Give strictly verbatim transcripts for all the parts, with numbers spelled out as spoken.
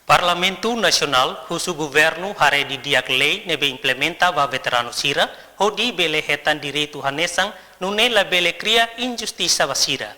Parlamentu Nasionál husu governu haree didi'ak lei ne'ebé implementa ba veteranu sira, hodi bele hetan direitu hanesan, nune'e labele kria injustisa ba sira.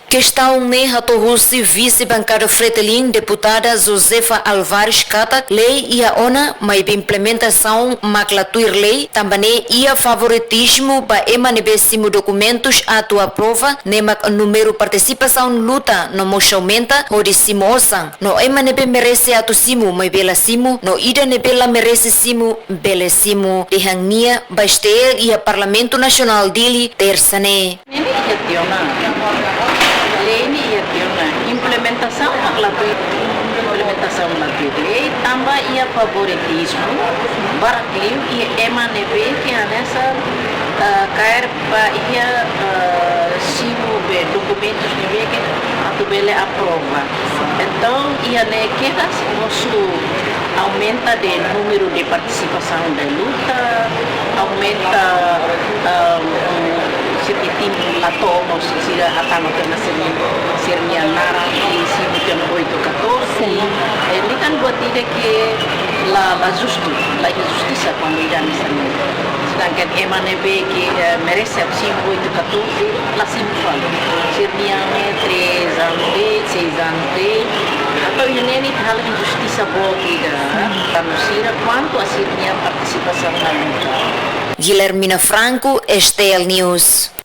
Kestaun ne'e hato'o husi vise bankada Fretilin, deputada Josefa Alvares katak lei iha ona, maibé implementasaun mak la tuir lei, tanba ne'e iha favoritizmu ba ema ne'ebé simu dokumentus atu aprova, ne'e mak númeru partisipasaun luta no mós aumenta hodi simu osan. No ema ne'ebé merese atu simu maibé la simu, no ida ne'ebé la merese simu, bele simu, dehan nia ba S T L iha Parlamentu Nasionál Dili, Tersa ne'e. Ne'e iha tiha ona. Lei ne'e iha tiha ona. Implementasaun mak la tuir, implementasaun la tuir lei, tanba iha favoritizmu, barak liu iha ema ne'ebé ke hanesan, eh, kaer ba iha, eh, simu be dokumentus ne'ebé ke atu bele aprova. Entaun, iha ne'e kedas mosu aumenta de número de participação de luta, aumenta, ah, sira-nia tempu la to'o, sira hatama tiha ona sira-nia, sira-nia naran iha simu tiha ona oito catorze. Ne'e kan buat ida ke la, la justu, la injustisa kuandu ida hanesan ne'e. Sedangkan ema ne'ebé ke, eh, merese simu oito catorze, la simu fali. Sira-nian ne'e três anos de'it, seis anos de'it. Entaun, iha ne'e ne'e halo injustisa boot ida. Tanba sira kuantu a sira-nia partisipasaun na luta. Guilhermina Franco, S T L News.